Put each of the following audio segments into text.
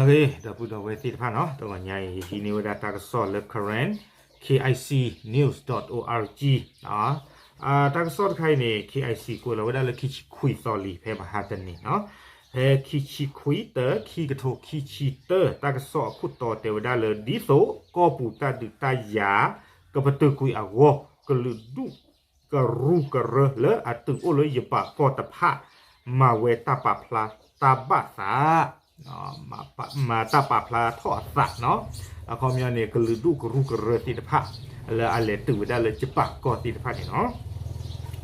ဒီပုၢ်ဒီဝဲၢ်သ့ၣ်တဖၣ်နီၤ, တဂီၤညါအံၤ ယဟံးန့ၢ်ဝဲဒၣ်တၢ်ကစီၣ်လၢ Karen K I C news dot O R G တၢ်ကစီၣ်တခါအံၤန့ၣ် K I C ကွဲးလီၤဝဲဒၣ်လၢခံဆံခွံသီလံ ဖဲမဟါတနံၤနီၤ, ဖဲခံဆံခွံ တၢ ခံကထိခံဆံတၢ တၢ်ကစီၣ်အခိၣ်တီတဲဝဲဒၣ်လၢ ဒ်သိးကီၢ်ပူၤတၢ်ဒုးတၢ်ယၤ ကပတုာ်ကွံာ်အဂီၢ် ကလုာ်ဒူၣ်ကရူၢ်ကရၢလၢအတုၤအိၣ်လၢယပာ်ကီၢ်တဖၣ် မၤဝဲတၢ်ပာ်ဖျါတၢ်ဘၣ်သး မၤတၢ်ပာ်ဖျါထီၣ်အသးနီၤ, အခီပညီန့ၣ် ကလုာ်ဒူၣ်ကရူၢ်ကရၢသ့ၣ်တဖၣ် လၢအလဲၤတုၤဝဲဒၣ်လၢယပာ်ကီၢ်သ့ၣ်တဖၣ်န့ၣ်နီၤ,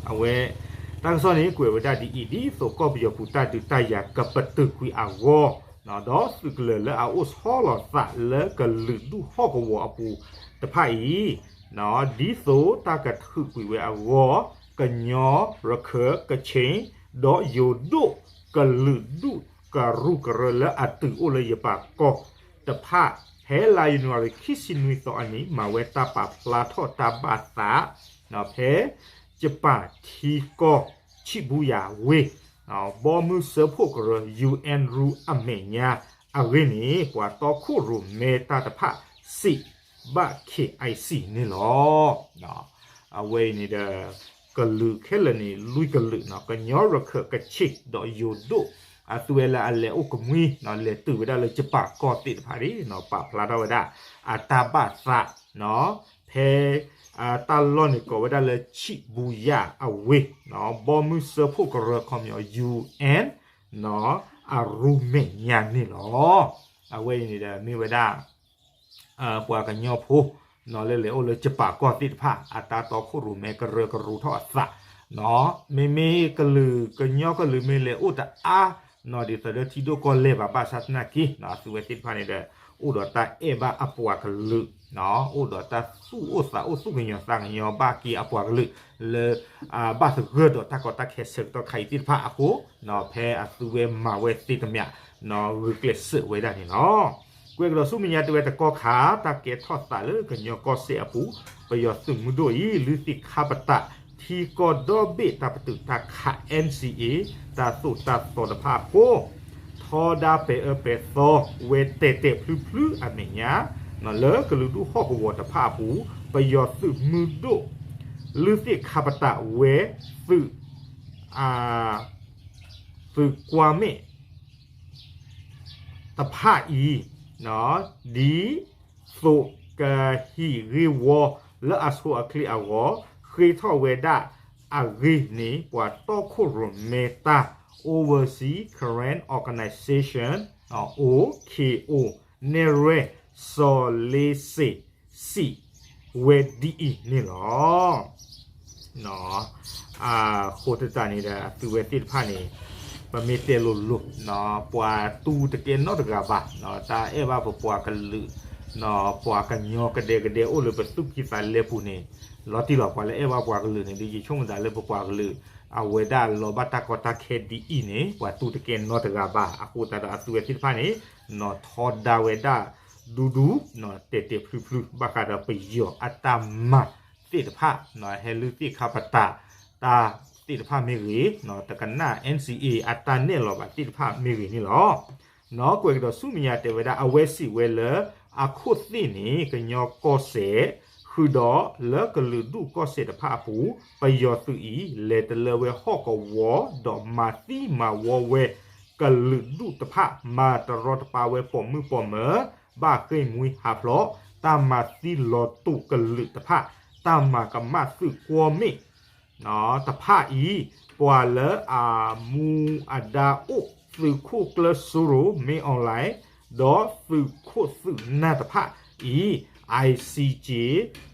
အဝဲ တၢ်ကစီၣ်န့ၣ် ကွဲးဝဲဒၣ်ဒ်အံၤ, ဒ်သိးကီၢ်ပယီၤပူၤတၢ်ဒုးတၢ်ယၤကပတုာ်ကွံာ်အဂီၢ် ဒီးသုးကလၢၤလၢအအိၣ်ဆီလီၤသးလၢကလုာ်ဒူၣ်ဟီၣ်ကဝီၤအပူၤတဖၣ်အံၤ ဒ်သိးတၢ်ကထုးကွံာ်ဝဲအဂီၢ် ကညီ ရခၢၣ် ကခ့ၣ် ဒီးယိၤဒိၣ် ကလုာ်ဒူၣ်ကရူၢ်ကရၢလၢအတုၤအိၣ်လၢယပာ်ကီၢ်တဖၣ် ဖဲလါယနူၤအါရံၤခံဆံနွံသီအနံၤ မၤဝဲတၢ်ပာ်ဖျါထီၣ်တၢ်ဘၣ်သး ဖဲ ယပာ်ထံကီၢ် ဆံးဘူယၤဝ့ၢ် ဘီမုၢ်စၢဖှိၣ်ကရၢ ယူၣ်အဲၣ်ရူၢ် အမဲာ်ညါအဂ့ၢ်န့ၣ် ပှၤတီခိၣ်ရိၣ်မဲတၢ်တဖၣ် စံးဘၣ် K I C န့ၣ်လီၤ. အဝဲအံၤန့ၣ်ဒီး ကလုာ်ခဲလၢာ်န့ၣ် လွံၢ်ကလုာ်နီၤ, ကညီ ရခၢၣ် ကခ့ၣ် ဒီးယိၤဒိၣ် အသုဝဲလၢအလဲၤအိၣ်ကမှံ လဲၤတုၤဝဲဒၣ်လၢယပာ်ကီၢ်သ့ၣ်တဖၣ်န့ၣ် ပာ်ဖျါထီၣ်ဝဲဒၣ် အတၢ်ဘၣ်သး ဖဲ တၢ်လီၢ်န့ၣ်ကိးဝဲဒၣ်လၢ ဆံးဘူယၤအဝ့ၢ် ဘီမုၢ်စၢဖှိၣ်ကရၢ ခီပညီ ယူၣ်အဲၣ် အရူၢ်မဲာ်ညါန့ၣ်လီၤ. အဝဲအံၤန့ၣ်ဒီးမ့ၢ်ဝဲဒၣ် ပှၤကညီဖိ လၢလဲၤအိၣ်လၢယပာ်ကီၢ်သ့ၣ်တဖၣ် အတၢ်တီခိၣ်ရိၣ်မဲကရၢကရိထီၣ်အသး မ့မ့ၢ်ကလုာ်ကညီကလုာ်မ့ၢ်လဲၤအိၣ်တအါ ဒ်သိးဒီးထံဒိၣ်ကီၢ်လဲၢ်ဘၣ် ဘၣ်ဆၣ်သနာ်က့ အသုဝဲသ့ၣ်တဖၣ်န့ၣ်ဒီး အိၣ်ဒီးတၢ်အဲၣ်ဘၣ်အပှၤကလုာ် အိၣ်ဒီးတၢ်သူၣ်အိၣ်သးအိၣ် သူၣ်ကညီၤသးကညီၤဘၣ်က့ၤအပှၤကလုာ် လၢ ဘၣ်သဂၢၢ်ဒီးတၢ်ကီတၢ်ခဲဆၢကတီၢ်ခါအံၤသ့ၣ်တဖၣ်အဃိ ဖဲအသုဝဲမၤဝဲသ့တမျး ဂုာ်ကျဲးစၢးဝဲဒၣ်န့ၣ်လီၤ. ကွဲးကဒီးဆူမဲာ်ညါတဲဝဲတကီၢ်ခါ တၢ်ကဲထီၣ်သးလၢကညီကီၢ်စဲၣ်အပူၤ ပယီၤသုးမုၢ်ဒိၣ်အံၤ လုၢ်သ့ၣ်ခါပတာ် ထံကီၢ်ဒီဘ့ၣ်တၢ်ပတုာ်တၢ်ခး N C A တၢ်သိၣ်တၢ်သီတဖၣ်အဃိ ထီဒါပဲၤအၢပဲၤသီဝဲတဲာ်တဲာ်ဖျုဖျုအမဲာ်ညါ လၢကလုာ်ဒူၣ်ဟီၣ်ကဝီၤတဖၣ်အပူၤ ပယီၤသုးမုၢ်ဒိၣ် လုၢ်သ့ၣ်ခါပတာ်ဝဲသုး သုးကွၢ်မဲာ် တဖၣ်အံၤ ဒ်သိးကဟံးဂ့ၢ်ဝီလၢအဆိအချ့အဂီၢ် ဃ့ထီၣ်ဝဲဒၣ်အဂ့ၢ်န့ၣ် ပှၤတီခိၣ်ရိၣ်မဲတၢ် Overseas Karen Organization, O K O နဲၣ်ရွဲၣ် စီၤလ့စ့း စံးဝဲဒ်အံၤန့ၣ်လီၤ. အဃိသတးန့ၣ်ဒီး အသုဝဲသ့ၣ်တဖၣ်န့ၣ် ပမ့ၢ်တဲလိၤလိၤ ပှၤတူၢ်တကဲနီတဂၤဘၣ်, တၢ်အဲၣ်ဘၣ်ပပှၤကလုာ် ပှၤကညီကဒဲကဒဲအိၣ်လၢပသူၣ်ကံၢ်သးလဲပူၤန့ၣ် လီၤတံၢ်လီၤ. ပှၤလၢအဲၣ်ဘၣ်ပှၤကလုာ်န့ၣ် ဒ်ယဆိကမိၣ်သးလၢပပှၤကလုာ် အဝဲဒၣ်လီၤဘၣ်တၢ်ကီတၢ်ခဲဒ်အံၤန့ၣ် ပှၤတူၢ်တကဲနီတဂၤဘၣ်. အဃိသတးဒီးအသုဝဲသ့ၣ်တဖၣ်န့ၣ် ထီဒါဝဲဒၣ်ဒူဒူ တဲာ်တဲာ်ဖျုဖျု ဘၣ်ဃးဒီးပယီၤအတၢ်မၤသ့ၣ်တဖၣ် ဟဲလုၢ်သ့ၣ်ခါပတာ် တၢ်သ့ၣ်တဖၣ်မ့ၢ်ဂ့ၤ တကနၣ် N C A အတၢ်နဲၣ်လီၤဘၣ်သ့ၣ်တဖၣ်မ့ၢ်ဂ့ၤန့ၣ်လီၤ. ကွဲးကဒီးဆူမဲာ်ညါတဲဝဲဒၣ် အဝဲစံးဝဲလၢ အခိၣ်သ့ၣ်န့ၣ် ကညီကီၢ်စဲၣ် ဃုာ်ဒီးလၢကလုာ်ဒူၣ်ကီၢ်စဲၣ်တဖၣ်အပူၤ ပယီၤသုးအံၤ လဲၤတလၢဝဲဟီၣ်ကဝီၤ ဒီးမၤသံမၤဝီဝဲ ကလုာ်ဒူၣ်တဖၣ် မၤတရီတပါဝဲပိာ်မုၣ်ပိာ်မၢၤ ဘၣ်ဃ့ၢ်မှံဟးဖျိး တၢ်မၤသံလီၤတူာ်ကလုာ်တဖၣ် တၢ်မၤကမၣ်သုးကွီၢ်မ့ၣ် တဖၣ်အံၤ ပှၤလၢအမူအဒါအိၣ် သုးခိၣ်ကျၢၢ်စိရိၤ မ့ၢ်အီၣ်လဲၣ် ဒီးသုးခိၣ်သုးနၢ်တဖၣ်အံၤ I C J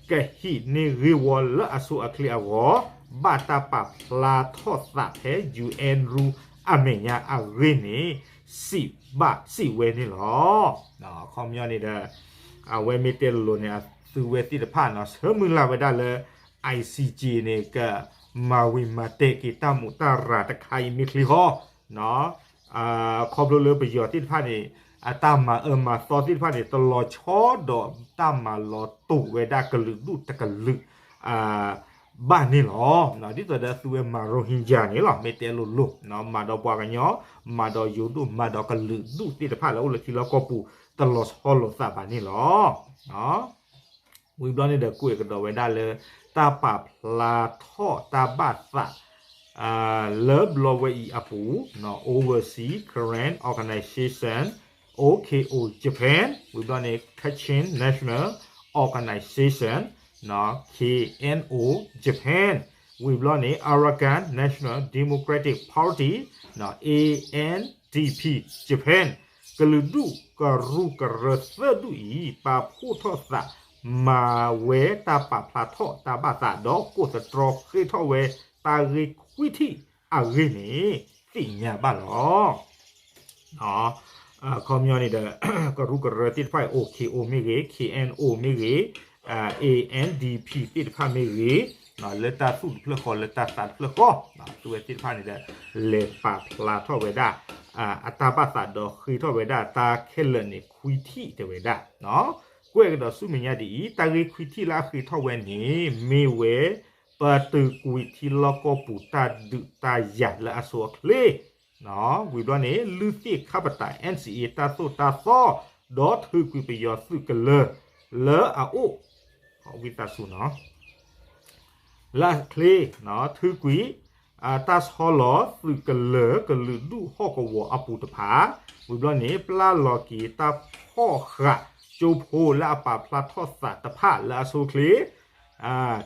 ကဟံးန့ၢ်ဂ့ၢ်ဝီလၢအဆိအချ့အဂီၢ် ဘၣ်တၢ်ပာ်ဖျါထီၣ်သးဖဲ U N Rule အမဲာ်ညါအဂ့ၢ်န့ၣ် စံးဘၣ်စံးဝဲန့ၣ်လီၤ. အခီပညီန့ၣ်ဒီး အဝဲမ့ၢ်တဲလိၤလိၤန့ၣ် အသုဝဲသ့ၣ်တဖၣ်နီၤ ဆၢမုၢ်လၢ်ဝဲဒၣ်လၢ I C J န့ၣ် ကမၤဝံၤမၤတဲာ်က့ၤတၢ်မူးတၢ်ရၤတခါအံၤမ့ၢ်ချံဃီ ခီဖျိလၢပယီၤသ့ၣ်တဖၣ်န့ၣ် အတၢ်မၤအၢမၤသီသ့ၣ်တဖၣ်န့ၣ် တလီၤဆီဒီးတၢ်မၤလီၤတူာ်ဝဲဒၣ်ကလုာ်ဒူၣ်တကလုာ် ဘၣ်န့ၣ်လီၤ. ဒ်သိးဒီးအသုဝဲမၤ Rohingya န့ၣ်လီၤ, မ့ၢ်တဲလိၤလိၤ မၤဒီးပှၤကညီ, မၤဒီးယိၤဒိၣ်, မၤဒီးကလုာ်ဒူၣ်သ့ၣ်တဖၣ်လၢအိၣ်လၢထံလီၢ်ကီၢ်ပူၤ တလီၤဆီလိာ်သးဘၣ်န့ၣ်လီၤ. ဝံၤဘျီန့ၣ်ဒီး ကွဲးကဒီးဝဲဒၣ်လၢ တၢ်ပာ်ဖျါထီၣ်တၢ်ဘၣ်သး လၢဘျီဝဲအံၤအပူၤ Overseas Karen Organization, O K O Japan, ဝံၤဘျီန့ၣ် Kachin National Organization, K N O Japan, ဝံၤဘျီန့ၣ် Arakan National Democratic Party, A N D P Japan, ကလုာ်ဒူၣ်ကရူၢ်ကရၢသၢဒူၣ်အံၤ ပာ်ဖှိၣ်ထီၣ်သး မၤဝဲတၢ်ပာ်ဖျါထီၣ်တၢ်ဘၣ်သး ဒီးကိးသတြီဃ့ထီၣ်ဝဲတၢ်ဂ့ၢ်ခွံထံၣ်အဂ့ၢ်န့ၣ် သ့ၣ်ညါဘၣ်လီၤ. အခီပညီန့ၣ်ဒီး ကရူၢ်ကရၢသ့ၣ်တဖၣ်အံၤ O K O မ့ၢ်ဂ့ၤ, K N O မ့ၢ်ဂ့ၤ, A N D P သ့ၣ်တဖၣ်မ့ၢ်ဂ့ၤ, လၢတၢ်သူၣ်တဖျၢၣ်ဃီ လၢတၢ်သးတဖျၢၣ်ဃီ, သုဝဲသ့ၣ်တဖၣ်န့ၣ်ဒီး လဲၤပာ်ဖျါထီၣ်ဝဲဒၣ် အတၢ်ဘၣ်သးဒီးဃ့ထီၣ်ဝဲဒၣ်တၢ်ခဲလၢာ်န့ၣ် ခွံထံၣ်တဲဝဲဒၣ်. ကွဲးကဒီးဆူမဲာ်ညါဒ်အံၤ, တၢ်ဂ့ၢ်ခွံထံၣ်လၢအဃ့ထီၣ်ဝဲန့ၣ် မ့ၢ်ဝဲ ပတုာ်ကွံာ်ထံလီၢ်ကီၢ်ပူၤတၢ်ဒုးတၢ်ယၤလၢအဆိအချ့ ဝံၤဘျီန့ၣ် လုၢ်သ့ၣ်ခါပတာ် N C A တၢ်သိၣ်တၢ်သီ ဒီးထုးကွံာ်ပယီၤသုးကလၢၤ လၢအအိၣ် ဝံသးစူၤနီၤ လၢအချ့ ထုးကွံာ် တၢ်ဆီလီၤသုးကလၢၤကလုာ်ဒူၣ်ဟီၣ်ကဝီၤအပူၤတဖၣ်, ဝံၤဘျီန့ၣ် ပျၢ်လီၤက့ၤတၢ်ဖီၣ်ဃာ်ကၠိဖိလၢအပာ်ဖျါထီၣ်သးတဖၣ်လၢအဆိအချ့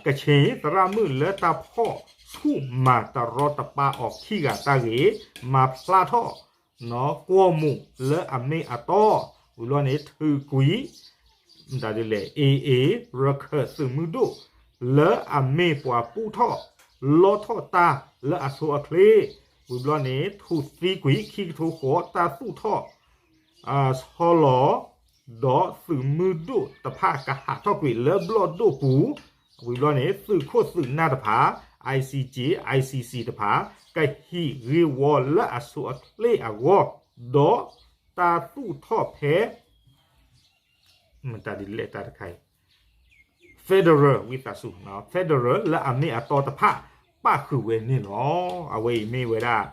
ကချ့ၣ်သရၣ်မုၣ်လၢတၢ်ဖီၣ်ဆူၣ်မၤတရီတပါအီၤခံဂၤတၢ်ဂ့ၢ် မၤဖျါထီၣ် ကွီၢ်မူးလၢအမ့ၢ်အတီ, ဝံၤဘျီန့ၣ် ထုးကွံာ် မတၤဒ်လဲၣ် A A ရခၢၣ်သုးမုၢ်ဒိၣ် လၢအမ့ၢ်ပှၤပူထီၣ်လီထီၣ်တၢ်လၢအဆိအချ့, ဝံၤဘျီန့ၣ် ထူးသံကွံာ်ခံကထိဃိး တၢ်သူၣ်ထီၣ် ဆီလီၤ ဒီးသုးမုၢ်ဒိၣ်တဖၣ်ကဟးထီၣ်ကွံာ်လၢဘျီၣ်ဒိၣ်ပူၤ, ဝံၤဘျီန့ၣ် သုးခိၣ်သုးနၢ်တဖၣ် I C J I C C တဖၣ် ကဟံးဂ့ၢ်ဝီလၢအဆိအချ့အဂီၢ်, ဒီးတၢ်သူၣ်ထီၣ်ဖဲ မတၤဒ်လဲၣ်တၢ်တခါအံၤ federal ဝံသးစူၤ federal လၢအမ့ၢ်အတီတဖၣ် ပၣ်ဃုာ်ဝဲန့ၣ်လီၤ. အဝဲအံၤမ့ၢ်ဝဲဒၣ်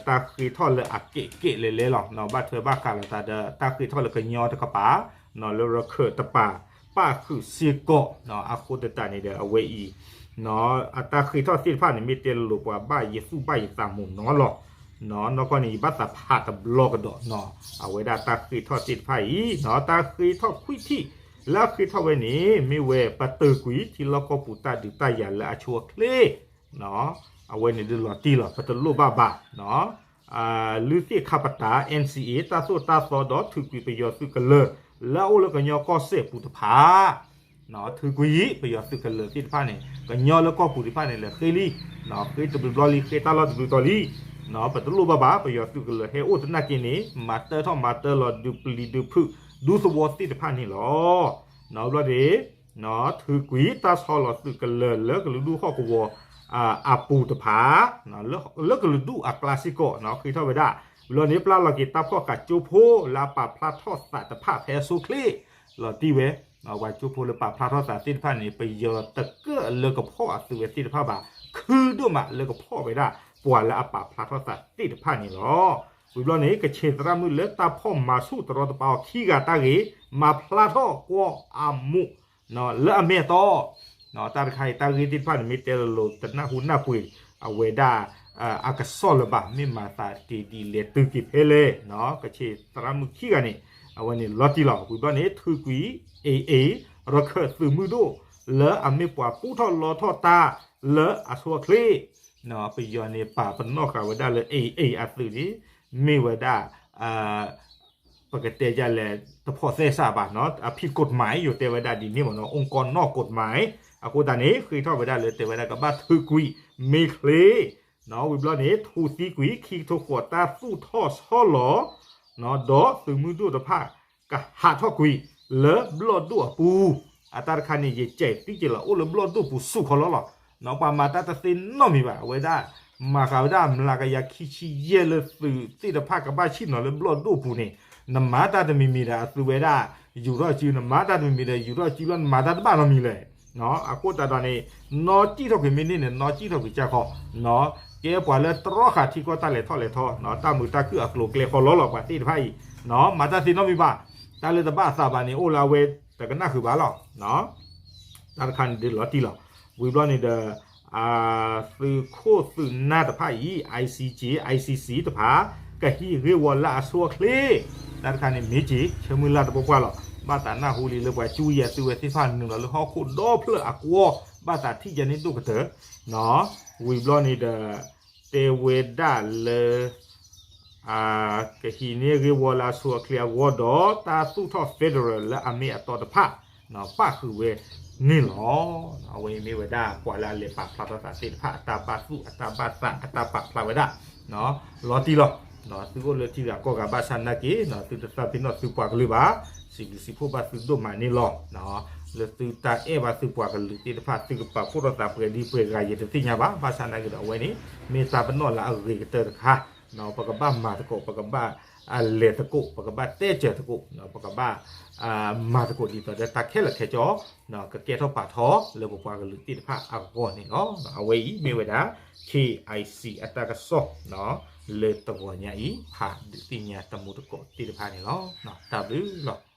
တၢ်ဃ့ထီၣ်လၢအကဲးကဲးလဲၣ်လဲၣ်လီၤ. ဘၣ်ထွဲဘၣ်ဃးလိာ်သးဒီး တၢ်ဃ့ထီၣ်လၢကညီတကပၤ လၢရခၢၣ်တပၤ ပၣ်ဃုာ်စ့ၢ်ကီး အဃိသတးန့ၣ်ဒီး အဝဲအံၤ အတၢ်ဃ့ထီၣ်သ့ၣ်တဖၣ်န့ၣ် မ့ၢ်တဲလိၤလိၤပှၤဘၣ်ယသူၣ်ဘၣ်ယသးမုာ်နီၤလီၤ. နီၢ်ကီၢ်န့ၣ် ယဘၣ်သးဖးတဘျီကဒီးနီၤ အဝဲဒၣ်တၢ်ဃ့ထီၣ်သ့ၣ်တဖၣ်အံၤ တၢ်ဃ့ထီၣ်ခွံထံၣ်လၢအဃ့ထီၣ်ဝဲန့ၣ် မ့ၢ်ဝဲပတုာ်ကွံာ်ထံလီၢ်ကီၢ်ပူၤတၢ်ဒုးတၢ်ယၤလၢအဆိအချ့ အဝဲန့ၣ်ဒုးလီၤတံၢ်လီၤ ပတလိၣ်ဘၣ်ဘၣ် လုၢ်သ့ၣ်ခါပတာ် N C A တၢ်သိၣ်တၢ်သီဒီးထုးကွံာ်ပယီၤသုးကလၢၤ လၢအအိၣ်လၢကညီကီၢ်စဲၣ်ပူၤတဖၣ် ထုးကွံာ်ပယီၤသုးကလၢၤသ့ၣ်တဖၣ်န့ၣ် ကညီလၢကီၢ်ပူၤသ့ၣ်တဖၣ်န့ၣ် လဲၤဃ့လံ ဃ့တဘျုးဘျီလံ ဃ့တၢ်လီၢ်တဘျုးတီၤလံ ပတလိၣ်ဘၣ်ဘၣ် ပယီၤသုးကလၢၤဟဲအိၣ်သနာ်က့န့ၣ် မၤတၢထီၣ်မၤတၢလီၤဒုးပျံၤဒုးဖုး ဒူသဝီသ့ၣ်တဖၣ်န့ၣ်လီၤ. ဘျီန့ၣ် ထုးကွံာ်တၢ်ဆီလီၤသုးကလၢၤလၢကလုာ်ဒူၣ်ဟီၣ်ကဝီၤ အပူၤတဖၣ် လၢကလုာ်ဒူၣ်အကျါစ့ၢ်ကီး ဃ့ထီၣ်ဝဲဒၣ် ဘျီန့ၣ် ပျၢ်လီၤက့ၤတၢ်ဖီၣ်ဃာ်ကၠိဖိလၢအပာ်ဖျါထီၣ်သးတဖၣ်ဖဲအဆိအချ့ လီၤတံၢ်ဝဲ ပှၤကၠိဖိလၢပာ်ဖျါထီၣ်သးသ့ၣ်တဖၣ်န့ၣ် ပယီၤတကၢၣ်လၢကဖီၣ်အသုးဝဲသ့ၣ်တဖၣ်ဘၣ် ခုဒိၣ်မးလၢကဖီၣ်ဝဲဒၣ် ပှၤလၢအပာ်ဖျါထီၣ်သးသ့ၣ်တဖၣ်န့ၣ်လီၤ. ဝံၤဘျီန့ၣ် ကချ့ၣ်သရၣ်မုၣ်လၢတၢ်ဖီၣ်မၤဆူၣ်တရီတပါအီၤခံဂၤတၢ်ဂ့ၢ် မၤဖျါထီၣ်ကွီၢ်အမူး လၢအမ့ၢ်အတီ တၢ်တခါအံၤ တၢ်ဂ့ၢ်သ့ၣ်တဖၣ်န့ၣ် မ့ၢ်တဲလိၤလိၤ တနၢ်ဟူနၢ်ပှ့ၤ အဝဲဒၣ် အကစီၣ်လၢၤဘၣ် မ့ၢ်မၤသးက့ၤဒ်လဲၣ်တုၤက့ၤဖဲလဲၣ် ကချ့ၣ်သရၣ်မုၣ်ခံဂၤန့ၣ် အဝဲန့ၣ်လီၤတံၢ်လီၤ. ဝံၤဘျီန့ၣ် ထုးကွံာ် A A ရခၢၣ်သုးမုၢ်ဒိၣ် လၢအမ့ၢ်ပှၤပူထီၣ်လီထီၣ်တၢ်လၢအဆိအချ့ ပယီၤန့ၣ် ပာ်ပနီၣ်ဃာ်ဝဲဒၣ်လၢ A A အသုးန့ၣ် မ့ၢ်ဝဲဒၣ် ပကတဲဒ်လဲၣ် တဖိးသဲစးဘၣ်နီၤ အဖံးကိးမး ယိၤတဲဝဲဒၣ်ဒ်န့ၣ်မ့ၢ်နီၤ အိၣ်ကီနီၢ်ကိးမး အဃိသတးန့ၣ် ဃ့ထီၣ်ဝဲဒၣ်လၢတဲဝဲဒၣ်ကဘၣ်ထုးကွံာ်မ့ၢ်ချ့ ဝံၤဘျီန့ၣ် ထူးသံကွံာ် ခံကထိဃိး တၢ်သူၣ်ထီၣ်ဆီလီၤ ဒီးသုးမုၢ်ဒိၣ်တဖၣ် ကဟးထီၣ်ကွံာ်လၢဘျီၣ်ဒိၣ်အပူၤ အတၢ်တခါန့ၣ် ယကဲးသံက့ၤလီၤ အိၣ်လၢဘျီၣ်ဒိၣ်ပူၤဆူၣ်ခီလီလီၤ ပှၤမၤတၢ်တသ့နီတမံၤဘၣ် အဝဲဒၣ် မၤဃာ်ဝဲဒၣ်မျးကယၤခံဆံယဲၢ်လၢသုးသ့ၣ်တဖၣ်ကဘၣ်ဆ့ၣ်နီၤလၢဘျီၣ်ဒိၣ်ပူၤန့ၣ် နမၤတၢ်တမံၤမံၤဒီးအသုးဝဲဒၣ် ယူၤထီၣ်စု နမၤတၢ်တမံၤမံၤဒီးယူၤထီၣ်စုလီၤ နမၤတၢ်တဘၣ်နီတမံၤလဲၣ် အဃိသတးဒီးန့ၣ် နီၢ်ကံၣ်ထီၣ်ကွံာ်မ့ၢ်န့ၢ်န့ၣ် နီၢ်ကံၣ်ထီၣ်ကွံာ်ကၢ်ခီ, ကဲပှၤလၢတြီဃာ်ထံကီၢ်တၢ်လဲၤထီၣ်လဲၤထီ, တၢ်မုာ်တၢ်ခုၣ်အကျိၤအကျဲဃီလီၤလီၤ ပှၤသ့ၣ်တဖၣ်အံၤ, မၤတၢ်သ့နီတမံၤဘၣ်, တၢ်လၢတဘၣ်အသးဘၣ်န့ၣ် အိၣ်လၢအဝဲတကနၣ်ဃုာ်ဘၣ်လီၤ. တၢ်တခါန့ၣ်ဒုးလီၤတံၢ်လီၤ. ဝံၤဘျီန့ၣ်ဒီး သုးခိၣ်သုးနၢ်တဖၣ်အံၤ I C J, I C C တဖၣ် ကဟံးဂ့ၢ်ဝီလၢအဆိအချ့, တၢ်တခါန့ၣ်မ့ၢ်က့ၤ ဆၢမုၢ်လၢ်တပှၢ်ပှၢ်လီၤ. ဘၣ်သးနၢ်ဟူလံလၢပှၤကၠူယၤသုဝဲသ့ၣ်တဖၣ် နုာ်လီၤလၢဟီၣ်ခိၣ်ဒီဖျၢၣ်အကွီၢ်, ဘၣ်သးထံၣ်ကန့ၣ်ဒိၣ်ကတၢၢ်, ဝံၤဘျီန့ၣ်ဒီး တဲဝဲဒၣ်လၢ ကဟံးန့ၢ်ဂ့ၢ်ဝီလၢအဆိအချ့အဂီၢ်ဒီး တၢ်သူၣ်ထီၣ် federal လၢအမ့ၢ်အတီတဖၣ် ပၣ်ဃုာ်ဝဲန့ၣ်လီၤ. အဝဲအံၤမ့ၢ်ဝဲဒၣ်ပှၤလၢအလဲၤပာ်ဖျါထီၣ်သးသ့ၣ်တဖၣ် အတၢ်ဘၣ်သူၣ်အတၢ်ဘၣ်သး အတၢ်ပာ်ဖျါဝဲဒၣ် လီၤတံၢ်လီၤ. သုအိၣ်လၢထံဂၤကီၢ်ဂၤဘၣ်ဆၣ်နာ်က့ သုတသးပ့ၤနီၣ်သုပှၤကလုာ်ဘၣ်, စံးဘျုးစံးဖှိၣ်ဘၣ်သုဒိၣ်မးန့ၣ်လီၤ. လၢသုတၢ်အဲၣ်ဘၣ်သုပှၤကလုာ်သ့ၣ်တဖၣ် သုကပာ်ဖှိၣ်ထီၣ်သးပှဲၤဒ်ပှဲၤဂၤယတသ့ၣ်ညါဘၣ်, ဘၣ်ဆၣ်နာ်က့ဒီးအဝဲန့ၣ် မ့ၢ်တၢ်ပနီၣ်လၢအဂ့ၤကတၢၢ်တခါ, ပကဘၣ်မၤသကိး ပကဘၣ်လဲၤသကိး ပကဘၣ်တဲစၢၤသကိး ပကဘၣ်မၤသကိးဒ်သိးဒီးတၢ်ခဲလၢာ်ခဲဆ့ ကကဲထီၣ်ပာ်ထီၣ်လၢပပှၤကလုာ်သ့ၣ်တဖၣ်အဂီၢ်န့ၣ်လီၤ. အဝဲအံၤမ့ၢ်ဝဲဒၣ် K I C အတၢ်ကစီၣ် လၢတဂီၤညါအံၤ ဖးဒုးသ့ၣ်ညါတမူတကိးသ့ၣ်တဖၣ်န့ၣ်လီၤ. တၢ်ဘျုးလီၤ.